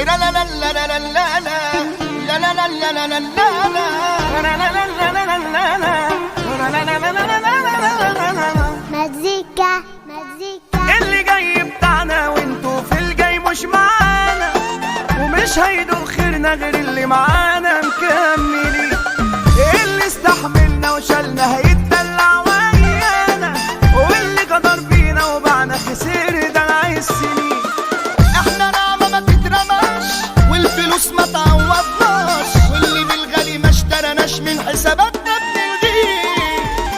لا لا لا لا لا لا لا لا لا لا لا لا. مزيكا مزيكا. اللي جاي بتاعنا وانتوا في الجاي مش معانا، ومش هيدوق خيرنا غير اللي معانا مكملين. اللي استحملنا وشالنا هيتدلع ويانا، واللي غدر بينا وبعنا خسر دلع السنين. احنا نعمة ما تترماش والفلوس ما تعوضناش، واللي بالغالي ما اشترناش من حساباتنا بنلغيه.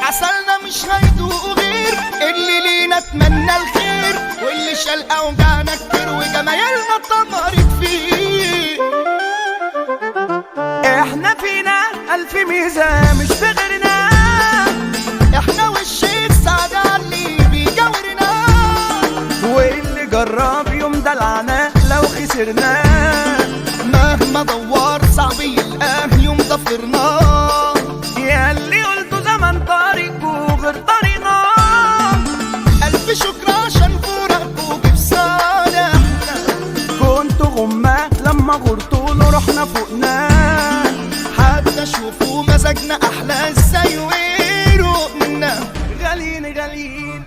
عسلنا مش هيدوقوا غير اللي لينا اتمنى الخير، واللي شال اوجعنا كتير وجمايلنا اتطمرت فيه. احنا فينا الف ميزة مش في غيرنا، احنا والشيخ سعد علي بيجاورنا، واللي جرب يوم دلعنا لو خسرنا مهما دور صعب يلقاه يوم ضفرنا. يا اللي قلتوا زمن طريقكوا غير طريقنا، ألف شكر عشان فراقكوا جه في صالحنا. كنتوا غمة لما غرتوا له رحنا فوقنا، حتى شوفوا مزاجنا أحلى ازاي وروقنا. غاليين غاليين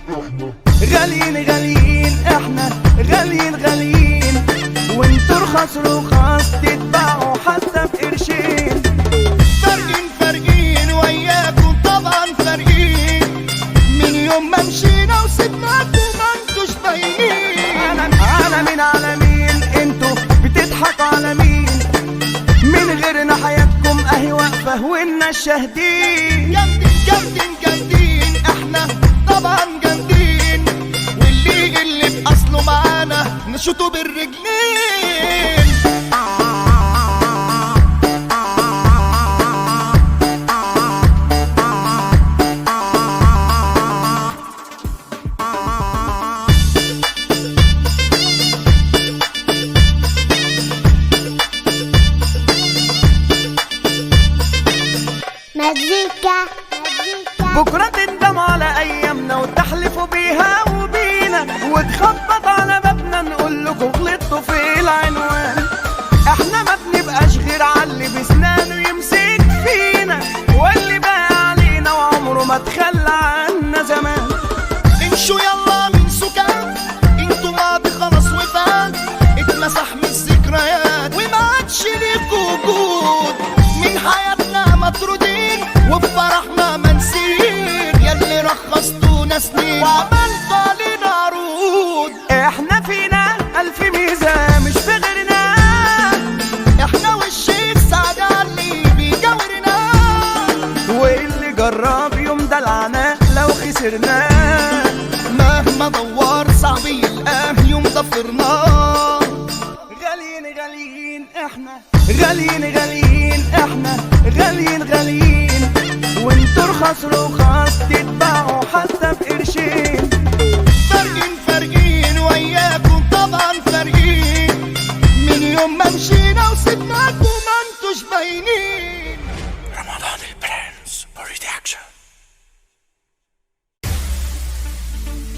غاليين غاليين، احنا غاليين غاليين، وانتوا رخص رخص تتباعوا حتى بقرشين. فارقين فارقين وياكم طبعا فارقين، من يوم ما مشينا وسبناكم ما انتوش باينين. على مين على مين انتوا بتضحكوا على مين؟ من غيرنا حياتكم اهي واقفه والناس شاهدين. جامدين جامدين جامدين احنا طبعا جامدين، واللي اللي باصله معانا نشوطه بالرجلين. مزيكا مزيكا. بكرة تندموا على أيامنا وتحلفوا بيها وبينا، وتخبط على بابنا نقول لكم غلطتوا في العنوان. احنا ما بنبقاش غير على اللي بسنانه يمسك فينا، واللي بقى علينا وعمره ما تخلى عنا زمان. امشوا يلا من سكان، انتوا ماضي خلاص وفات، اتمسح من الذكريات وما عادش ليكوا وجود. من حياتنا مطرودين وفي فرحنا منسيين، ياللي رخصتونا سنين وعملتوا علينا عروض. احنا فينا ألف ميزة مش في غيرنا، احنا والشيخ سعد علي بيجاورنا، واللي جرب يوم دلعنا لو خسرنا مهما دور صعب يلقاه يوم ضفرنا. غاليين غاليين احنا غاليين غاليين، احنا غاليين غاليين، وانتوا رخص رخص تتباعوا حتى بقرشين. فارقين فارقين وياكم طبعا فارقين، من يوم ما مشينا